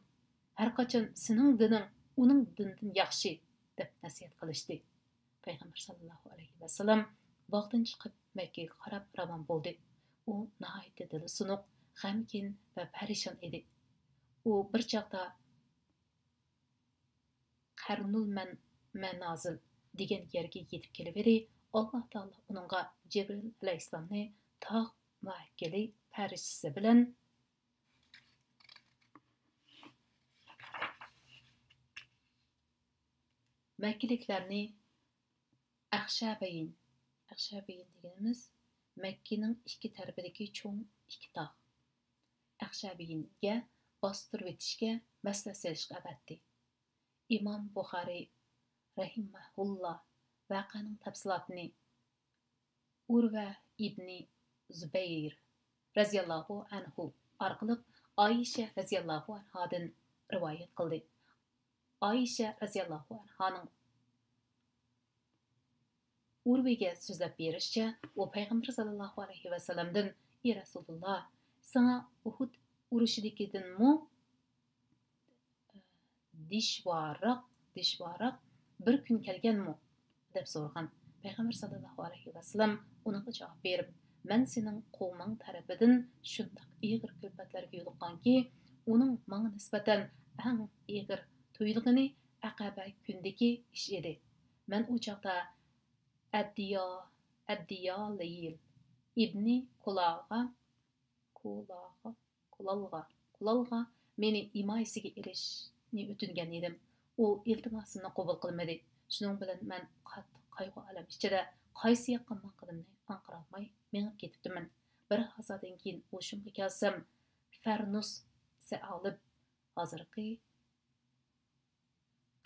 ھەرقاچان سېنىڭ دىنىڭ ئۇنىڭ دىنىدىن ياخشى» دەپ نەسىھەت قىلىشتى. پەيغەمبەر ساللاللاھۇ ئەلەيھى ۋەسەللەم باغدىن چىقىپ مەككىگە قاراپ راۋان بولدى. ئۇ ناھايىتى دىلى سۇنۇق، غەمكىن ۋە پەرىشان ئىدى. ئۇ بىر چاغدا قەرنۇل مەن-، مەنازىل دېگەن يەرگە يېتىپ كېلىۋىدى. ئاللا تائالا ئۇنىڭغا جىبرىل ئەلەيھىسسالامنى تاغ مۇئەككىلى پەرىشتىسى بىلەن مەككىلىكلەرنى ئەخشەبەيىن، ئەخشەبەيىن دېگىنىمىز مەككىنىڭ ئىككى تەرىپىدىكى چوڭ ئىككى تاغ، ئەخشەبەيىنگە باستۇرۇۋېتىشكە مەسلىھەت سېلىشقا ئەۋەتتى. ئىمام بۇخارىي رەھىمەھۇللا ۋەقەنىڭ تەپسىلاتىنى ئۇرۋە ئىبنى زۇبەير رەزىياللاھۇ ئەنھۇ ئارقىلىق ئائىشە رەزىياللاھۇ ئەنھادىن رىۋايەت قىلدى. ئائىشە رەزىياللاھۇ ئەنھانىڭ ئۇرۋىگە سۆزلەپ بېرىشىچە، ئۇ پەيغەمبەر ساللاللاھۇ ئەلەيھى ۋەسەللەمدىن، ئى رەسۇلۇللا، ساڭا ئۇھۇد ئۇرۇشىدىكىدىنمۇ دىشۋارراق، دىشۋارراق بىر كۈن كەلگەنمۇ؟ دەپ سورىغان. پەيغەمبەر ساللاللاھۇ ئەلەيھى ۋەسەللەم ئۇنىڭغا جاۋاب بېرىپ، مەن سېنىڭ قوۋمۇڭ تەرىپىدىن شۇنداق ئېغىر كۈلپەتلەرگە يولۇققانكى، ئۇنىڭ ماڭا نىسبەتەن ئەڭ ئېغىر تۇيۇلغىنى ئەقەبە كۈندىكى ئىش ئىدى. مەن ئۇ چاغدا ئەبدىيا، ئەبدىيالىل ئىبنى كۇلاغا، كۇلاغا، كۇلالغا، كۇلالغا مېنى ھىمايىسىگە ئېلىشنى ئۆتۈنگەن ئىدىم. ئۇ ئىلتىماسىمنى قوبۇل قىلمىدى. شۇنىڭ بىلەن مەن قاتتىق قايغۇ-ئالەم ئىچىدە قايسى ياققا ماڭغىنىمنى ئاڭقىرالماي مېڭىپ كېتىپتىمەن. بىر ھازادىن كېيىن ھوشۇمغا كەلسەم، فەرنۇس سەئالىب، ھازىرقى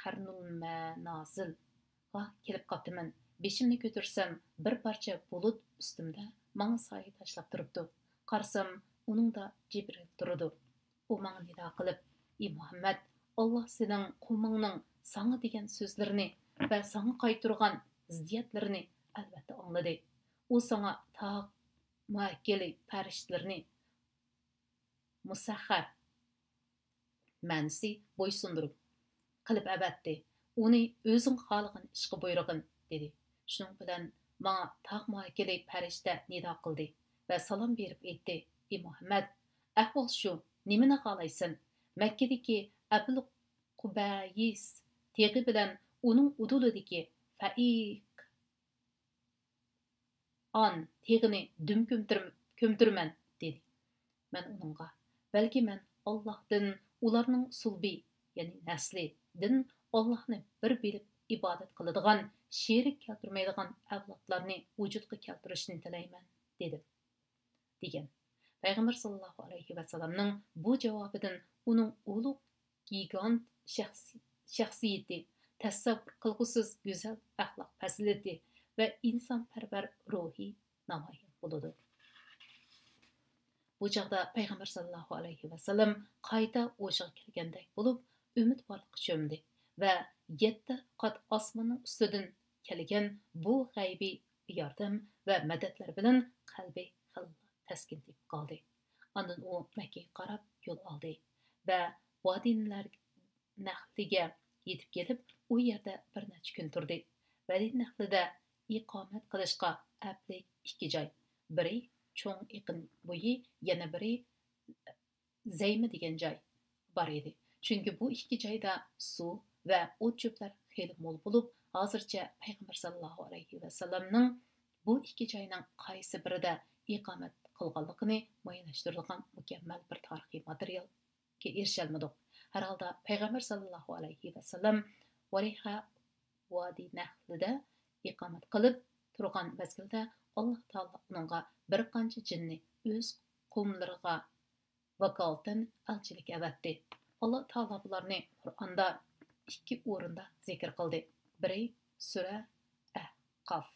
قەرنۇل مەنازىلغا كېلىپ قاپتىمەن. بېشىمنى كۆتۈرسەم، بىر پارچە بۇلۇت ئۈستۈمدە ماڭا سايە تاشلاپ تۇرۇپتۇ. قارىسام، ئۇنىڭدا جىبرىل تۇرىدۇ. ئۇ ماڭا نىدا قىلىپ، ئى مۇھەممەد، ئاللا سېنىڭ قوۋمۇڭنىڭ ساڭا دېگەن سۆزلىرىنى ۋە ساڭا قايتۇرغان زىددىيەتلىرىنى ئەلۋەتتە ئاڭلىدى. ئۇ ساڭا تاغ مۇئەككىلى پەرىشتىلىرىنى مۇسەخخەر، مەنىسى بويسۇندۇرۇپ، قىلىپ ئەۋەتتى. ئۇنى ئۆزۈڭ خالىغان ئىشقا بۇيرۇغىن، دېدى. شۇنىڭ بىلەن ماڭا تاغ مۇئەككىلى پەرىشتە نىدا قىلدى ۋە سالام بېرىپ ئېيتتى، ئى مۇھەممەد، ئەھۋال شۇ، نېمىنى خالايسەن؟ مەككىدىكى ئەبۇل قۇبەيس تېغى بىلەن ئۇنىڭ ئۇدۇلىدىكى فەئىق ئان تېغىنى دۈم كۆمتۈرم-، كۆمتۈرىمەن، دېدى. مەن ئۇنىڭغا، بەلكى مەن ئاللاھتىن ئۇلارنىڭ سۇلبى، يەنى نەسلىدىن ئاللاھنى بىر بىلىپ ئىبادەت قىلىدىغان، شېرىك كەلتۈرمەيدىغان ئەۋلادلارنى ۋۇجۇدقا كەلتۈرۈشنى تىلەيمەن، دېدىم، دېگەن. پەيغەمبەر ساللاللاھۇ ئەلەيھى ۋەسەللەمنىڭ بۇ جاۋابىدىن ئۇنىڭ ئۇلۇغ گىگانت شەخس-، شەخسىيىتى، تەسەۋۋۇر قىلغۇسىز گۈزەل ئەخلاق پەزىلىتى ۋە ئىنسانپەرۋەر روھى نامايان بولىدۇ. بۇ چاغدا پەيغەمبەر ساللاللاھۇ ئەلەيھى ۋەسەللەم قايتا ھوشىغا كەلگەندەك بولۇپ، ئۈمىدۋارلىققا چۆمدى ۋە يەتتە قات ئاسماننىڭ ئۈستىدىن كەلگەن بۇ غەيبىي ياردەم ۋە مەدەتلەر بىلەن قەلبى خېلىلا تەسكىن تېپىپ قالدى. ئاندىن ئۇ مەككىگە قاراپ يول ئالدى ۋە ۋادى نەخلىگە يېتىپ كېلىپ، ئۇ يەردە بىر نەچچە كۈن تۇردى. ۋادى نەخلىدە ئىقامەت قىلىشقا ئەپلىك ئىككى جاي، بىرى چوڭ ئېقىن بويى، يەنە بىرى زەيمە دېگەن جاي بار ئىدى. چۈنكى بۇ ئىككى جايدا سۇ ۋە ئوت-چۆپلەر خېلى مول بولۇپ، ھازىرچە پەيغەمبەر ساللاللاھۇ ئەلەيھى ۋەسەللەمنىڭ بۇ ئىككى جاينىڭ قايسى بىرىدە ئىقامەت قىلغانلىقىنى مۇئەييەنلەشتۈرىدىغان مۇكەممەل بىر تارىخىي ماتېرىيالغا ئېرىشەلمىدۇق. ھەر ھالدا پەيغەمبەر ساللاللاھۇ ئەلەيھى ۋەسەللەم ۋەرىھە ۋادى نەھلىدە ئىقامەت قىلىپ تۇرغان مەزگىلدە، ئاللا تائالا ئۇنىڭغا بىر قانچە جىننى ئۆز قوۋملىرىغا ۋاكالىتەن ئەلچىلىك ئەۋەتتى. ئاللا تائالا بۇلارنى قۇرئاندا ئىككى ئورۇندا زىكىر قىلدى. بىرى سۈرە ئەھقاف.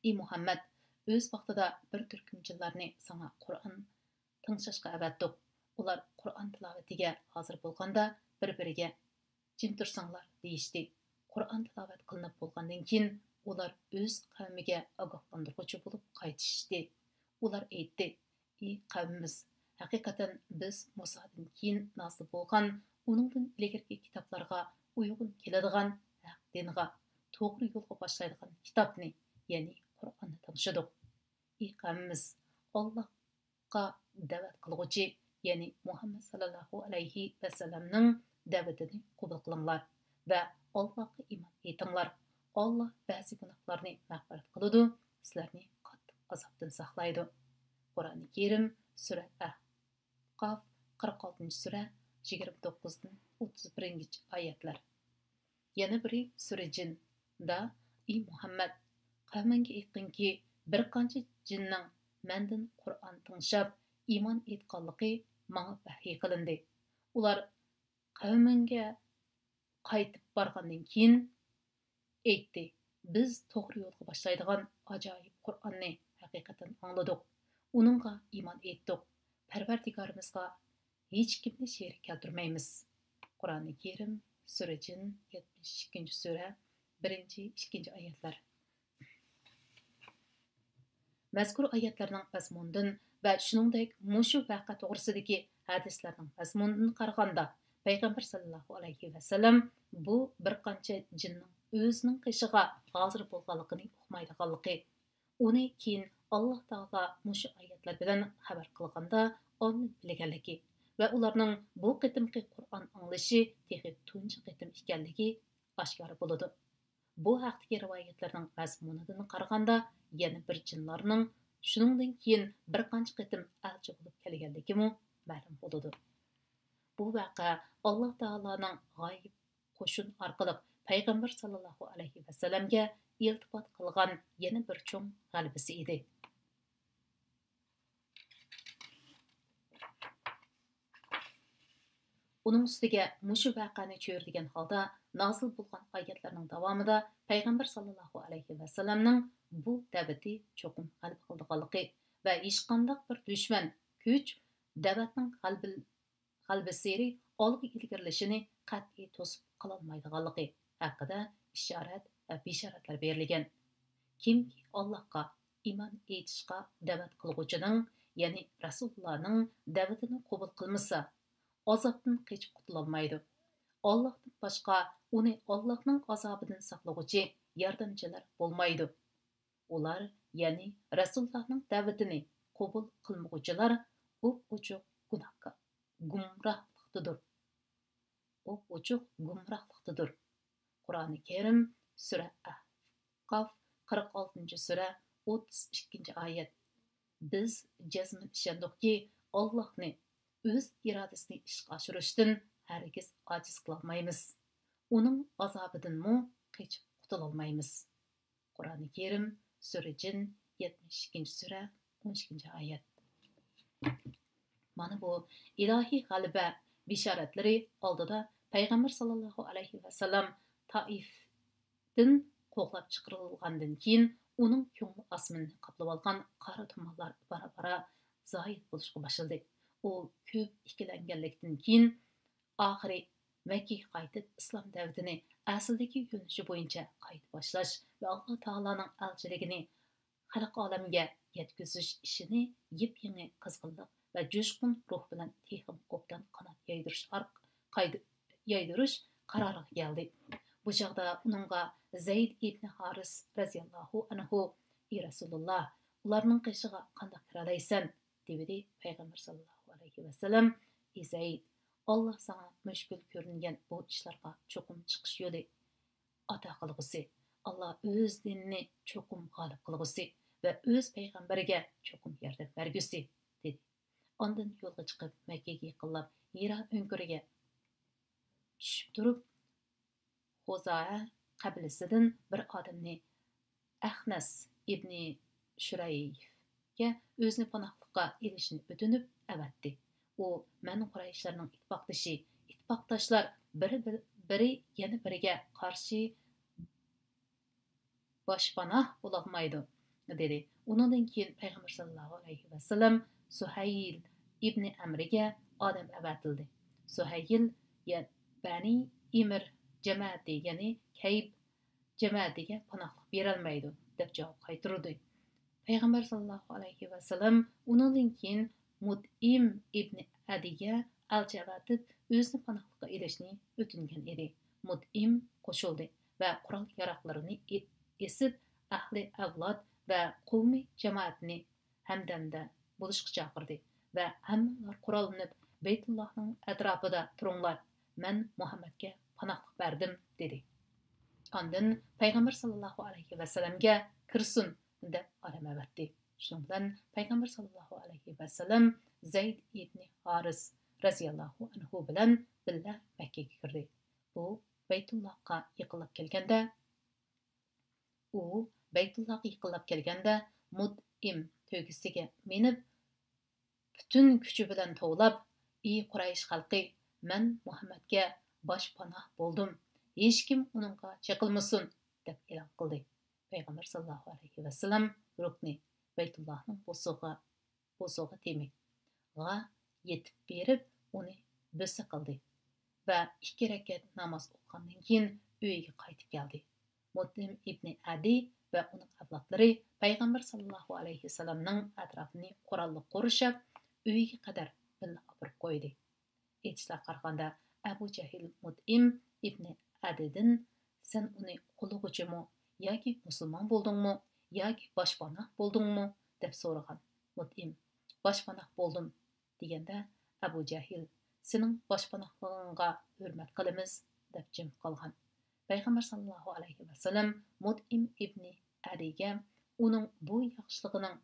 ئى مۇھەممەد، ئۆز ۋاقتىدا بىر تۈركۈم جىنلارنى ساڭا قۇرئان تىڭشاشقا ئەۋەتتۇق. ئۇلار قۇرئان تىلاۋىتىگە ھازىر بولغاندا بىر-بىرىگە، «جىم تۇرساڭلار» دېيىشتى. قۇرئان تىلاۋەت قىلىنىپ بولغاندىن كېيىن، ئۇلار ئۆز قەۋمىگە ئاگاھلاندۇرغۇچى بولۇپ قايتىشتى. ئۇلار ئېيتتى، «ئى قەۋمىمىز، ھەقىقەتەن بىز مۇسادىن كېيىن نازىل بولغان، ئۇنىڭدىن ئىلگىرىكى كىتابلارغا ئۇيغۇن كېلىدىغان ھەق دىنغا، توغرا يولغا باشلايدىغان كىتابنى، يەنى قۇرئاننى تىڭشىدۇق. ئى قەۋمىمىز، ئاللاھقا دەۋەت قىلغۇچى، يەنى مۇھەممەد ساللاللاھۇ ئەلەيھى ۋەسەللەمنىڭ دەۋىتىنى قوبۇل قىلىڭلار ۋە ئاللاھقا ئىمان ئېيتىڭلار. ئاللاھ بەزى گۇناھلارنى مەغپىرەت قىلىدۇ، سىلەرنى قاتتىق ئازابتىن ساقلايدۇ.» قۇرئانى كەرىم، سۈرە ئەھقاف، قىرىق ئالتىنچى سۈرە، يىگىرمە توققۇزدىن ئوتتۇز بىرىنچى ئايەتلەر. يەنە بىرى سۈرە جىندا، ئى مۇھەممەد، قەۋمىڭگە ئېيتقىنكى، بىر قانچە جىننىڭ مەندىن قۇرئان تىڭشاپ ئىمان ئېيتقانلىقى ماڭا ۋەھىي قىلىندى. ئۇلار قەۋمىڭگە قايتىپ بارغاندىن كېيىن ئېيتتى، «بىز توغرا يولغا باشلايدىغان ئاجايىپ قۇرئاننى ھەقىقەتەن ئاڭلىدۇق، ئۇنىڭغا ئىمان ئېيتتۇق، پەرۋەردىگارىمىزغا ھېچكىمنى شېرىك كەلتۈرمەيمىز.» قۇرئانى كەرىم، سۈرە جىن، يەتمىش ئىككىنچى سۈرە، بىرىنچى، ئىككىنچى ئايەتلەر. مەزكۇر ئايەتلەرنىڭ مەزمۇنىدىن ۋە شۇنىڭدەك مۇشۇ ۋەقە توغرىسىدىكى ھەدىسلەرنىڭ مەزمۇنىدىن قارىغاندا، پەيغەمبەر ساللاللاھۇ ئەلەيھى ۋەسەللەم بۇ بىر قانچە جىننىڭ ئۆزىنىڭ قېشىغا ھازىر بولغانلىقىنى ئۇقمايدىغانلىقى، ئۇنى كېيىن ئاللاھ تائالا مۇشۇ ئايەتلەر بىلەن خەۋەر قىلغاندا ئاندىن بىلگەنلىكى ۋە ئۇلارنىڭ بۇ قېتىمقى قۇرئان ئاڭلىشى تېخى تۇنجى قېتىم ئىكەنلىكى ئاشكارا بولىدۇ. بۇ ھەقتىكى رىۋايەتلەرنىڭ مەزمۇنىدىن قارىغاندا، يەنە بىر جىنلارنىڭ شۇنىڭدىن كېيىن بىر قانچە قېتىم ئەلچى بولۇپ كەلگەنلىكىمۇ مەلۇم بولىدۇ. بۇ ۋەقە ئاللاھ تائالانىڭ غايىب قوشۇن ئارقىلىق پەيغەمبەر ساللاللاھۇ ئەلەيھى ۋەسەللەمگە ئىلتىپات قىلغان يەنە بىر چوڭ غەلىبىسى ئىدى. ئۇنىڭ ئۈستىگە مۇشۇ ۋەقەنى چۆرىدىگەن ھالدا نازىل بولغان ئايەتلەرنىڭ داۋامىدا پەيغەمبەر ساللاللاھۇ ئەلەيھى ۋەسەللەمنىڭ بۇ دەۋىتى چوقۇم غەلىبە قىلىدىغانلىقى ۋە ھېچقانداق بىر دۈشمەن، كۈچ دەۋەتنىڭ غەلىبە-، غەلىبىسىرى ئالغا ئىلگىرىلىشىنى قەتئىي توسۇپ قالالمايدىغانلىقى ھەققىدە ئىشارەت ۋە بېشارەتلەر بېرىلگەن. كىمكى ئاللاھقا ئىمان ئېيتىشقا دەۋەت قىلغۇچىنىڭ، يەنى رەسۇلۇللانىڭ دەۋىتىنى قوبۇل قىلمىسا، ئازابتىن قېچىپ قۇتۇلالمايدۇ. ئاللاھتىن باشقا ئۇنى ئاللاھنىڭ ئازابىدىن ساقلىغۇچى ياردەمچىلەر بولمايدۇ. ئۇلار، يەنى رەسۇلۇللانىڭ دەۋىتىنى قوبۇل قىلمىغۇچىلار ئوپئوچۇق گۇناھكار، گۇمراھلىقتىدۇر. ئوپئوچۇق گۇمراھلىقتىدۇر. قۇرئانى كەرىم، سۈرە ئەھقاف، قىرىق ئالتىنچى سۈرە، ئوتتۇز ئىككىنچى ئايەت. بىز جەزمەن ئىشەندۇقكى، ئاللاھنى، ئۆز ئىرادىسىنى ئىشقا ئاشۇرۇشتىن ھەرگىز ئاجىز قىلالمايمىز. ئۇنىڭ ئازابىدىنمۇ قېچىپ قۇتۇلالمايمىز. قۇرئانى كەرىم، سۈرە جىن، يەتمىش ئىككىنچى سۈرە، ئون ئىككىنچى ئايەت. مانا بۇ ئىلاھىي غەلىبە بېشارەتلىرى ئالدىدا پەيغەمبەر ساللاللاھۇ ئەلەيھى ۋەسەللەم تائىفتىن قوغلاپ چىقىرىلغاندىن كېيىن، ئۇنىڭ كۆڭلى ئاسمىنىنى قاپلىۋالغان قارا تۇمانلار بارا-بارا زايىل بولۇشقا باشلىدى. ئۇ كۆپ ئىككىلەنگەنلىكتىن كېيىن، ئاخىرى مەككىگە قايتىپ، ئىسلام دەۋىتىنى ئەسلىدىكى يۆنىلىشى بويىچە قايتا باشلاش ۋە ئاللا تائالانىڭ ئەلچىلىكىنى خەلق ئالەمگە يەتكۈزۈش ئىشىنى يېپيېڭى قىزغىنلىق ۋە جۇشقۇن روھ بىلەن تېخىمۇ ئوبدان قانات يايدۇرۇش ئارق-، قايد-، يايدۇرۇش قارارىغا كەلدى. بۇ چاغدا ئۇنىڭغا زەيد ئىبنى ھارىس رەزىياللاھۇ ئەنھۇ، ئى رەسۇلۇللا، ئۇلارنىڭ قېشىغا قانداق كىرەلەيسەن؟ دېۋىدى. پەيغەمبەر ساللاللاھۇ ئەلەيھى ۋەسەللەم، ئى زەيد، ئاللا ساڭا مۈشكۈل كۆرۈنگەن بۇ ئىشلارغا چوقۇم چىقىش يولى ئاتا قىلغۇسى، ئاللا ئۆز دىنىنى چوقۇم غالىب قىلغۇسى ۋە ئۆز پەيغەمبىرىگە چوقۇم ياردەم بەرگۈسى، دېدى. ئاندىن يولغا چىقىپ، مەككىگە يېقىنلاپ، ھىرا ئۆڭكۈرىگە چۈشۈپ تۇرۇپ، خۇزائە قەبىلىسىدىن بىر ئادەمنى ئەخنەس ئىبنى شۇرەيفكە ئۆزىنى پاناھلىققا ئېلىشنى ئۆتۈنۈپ ئەۋەتتى. ئۇ، مەن قۇرەيشلەرنىڭ ئىتتىپاقدىشى، ئىتتىپاقداشلار بىرى، بىرى يەنە بىرىگە قارشى باشپاناھ بولالمايدۇ، دېدى. ئۇنىڭدىن كېيىن پەيغەمبەر ساللاللاھۇ ئەلەيھى ۋەسەللەم سۇھەيل ئىبنى ئەمرىگە ئادەم ئەۋەتىلدى. سۇھەيل يە-، بەنى ئىمر جەمەتى، يەنى كەيب جەمەتىگە پاناھلىق بېرەلمەيدۇ، دەپ جاۋاب قايتۇردى. پەيغەمبەر ساللاللاھۇ ئەلەيھى ۋەسەللەم ئۇنىڭدىن كېيىن مۇتئىم ئىبنى ئەدىگە ئەلچى ئەۋەتىپ، ئۆزىنى پاناھلىققا ئېلىشنى ئۆتۈنگەن ئىدى. مۇتئىم قوشۇلدى ۋە قورال-ياراغلىرىنى ئېسىپ، ئەھلى ئەۋلاد ۋە قوۋمى جامائەتنى ھەمدەمدە بولۇشقا چاقىردى ۋە ھەممىڭلار قوراللىنىپ، بەيتۇللاھنىڭ ئەتراپىدا تۇرۇڭلار، مەن مۇھەممەدكە پاناھلىق بەردىم، دېدى. ئاندىن پەيغەمبەر ساللاللاھۇ ئەلەيھى ۋەسەللەمگە كىرسۇن، دەپ ئادەم ئەۋەتتى. شۇنىڭ بىلەن پەيغەمبەر ساللاللاھۇ ئەلەيھى ۋەسەللەم زەيد ئىبنى ھارىس رەزىياللاھۇ ئەنھۇ بىلەن بىللە مەككىگە كىردى. ئۇ بەيتۇللاھقا يېقىنلاپ كەلگەندە، ئۇ بەيتۇللاھقا يېقىنلاپ كەلگەندە، مۇتئىم تۆگىسىگە مىنىپ، پۈتۈن كۈچى بىلەن توۋلاپ، ئى قۇرەيش خەلقى، مەن مۇھەممەدكە باشپاناھ بولدۇم، ھېچكىم ئۇنىڭغا چېقىلمىسۇن، دەپ ئېلان قىلدى. پەيغەمبەر ساللاللاھۇ ئەلەيھى ۋەسەللەم رۇكنى، بەيتۇللاھنىڭ بوسۇغا، بوسۇغا تېمىغا يېتىپ بېرىپ، ئۇنى بۆسە قىلدى ۋە ئىككى رەكەت ناماز ئوقۇغاندىن كېيىن ئۆيىگە قايتىپ كەلدى. مۇتئىم ئىبنى ئەدى ۋە ئۇنىڭ ئەۋلادلىرى پەيغەمبەر ساللاللاھۇ ئەلەيھى ۋەسەللەمنىڭ ئەتراپىنى قوراللىق قورشاپ، ئۆيىگە قەدەر بىللە ئاپىرىپ قويدى. ئېيتىشلارغا قارىغاندا، ئەبۇ جەھىل مۇتئىم ئىبنى ئەدىدىن، سەن ئۇنى قوللىغۇچىمۇ ياكى مۇسۇلمان بولدۇڭمۇ ياكى باشپاناھ بولدۇڭمۇ؟ دەپ سورىغان. مۇتئىم، باشپاناھ بولدۇم، دېگەندە، ئەبۇ جەھىل، سېنىڭ باشپاناھلىقىڭغا ھۆرمەت قىلىمىز، دەپ جىمىپ قالغان. پەيغەمبەر ساللاللاھۇ ئەلەيھى ۋەسەللەم مۇتئىم ئىبنى ئەدىگە ئۇنىڭ بۇ ياخشىلىقىنىڭ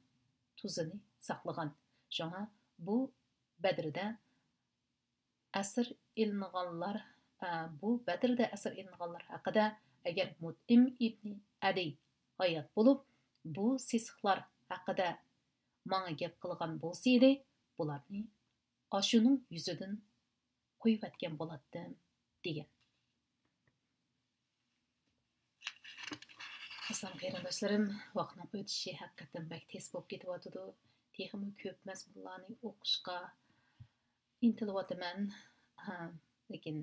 تۇزىنى ساقلىغان. شۇڭا بۇ بەدرىدە ئەسىر ئېلىنغانلار، ئە، بۇ بەدرىدە ئەسىر ئېلىنغانلار ھەققىدە، ئەگەر مۇتئىم ئىبنى ئەدى ھايات بولۇپ، بۇ سېسىقلار ھەققىدە ماڭا گەپ قىلغان بولسىدى، بۇلارنى ئاشۇنىڭ يۈزىدىن قويۇۋەتكەن بولاتتىم، دېگەن. ئەسلام قېرىنداشلىرىم، ۋاقىتنىڭ ئۆتۈشى ھەقىقەتەن بەك تېز بولۇپ كېتىۋاتىدۇ. تېخىمۇ كۆپ مەزمۇنلارنى ئوقۇشقا ئىنتىلىۋاتىمەن. ھە، لېكىن،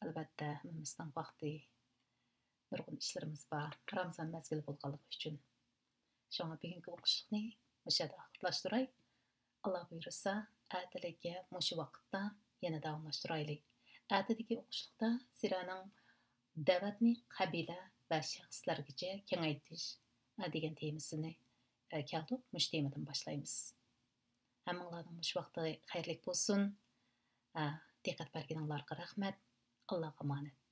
ئەلۋەتتە، ھەممىمىزنىڭ ۋاقتى، نۇرغۇن ئىشلىرىمىز بار، رامىزان مەزگىلى بولغانلىقى ئۈچۈن. شۇڭا بۈگۈنكى ئوقۇشلۇقنى مۇشۇ يەردە ئاخىرلاشتۇراي. ئاللا بۇيرۇسا، ئەتىلىككە مۇشۇ ۋاقىتتا يەنە داۋاملاشتۇرايلى. ئەتىدىكى ئوقۇشلۇقتا سىرەنىڭ دەۋەتنى قەبىلە ۋە شەخسلەرگىچە كېڭەيتىش، ئە، دېگەن تېمىسىنى، ئە، كەلدۇق. مۇشۇ تېمىدىن باشلايمىز. ھەممىڭلارنىڭ مۇشۇ ۋاقتى خەيرلىك بولسۇن. ئە، دىققەت بەرگىنىڭلارغا رەھمەت. ئاللاغا ئامانەت.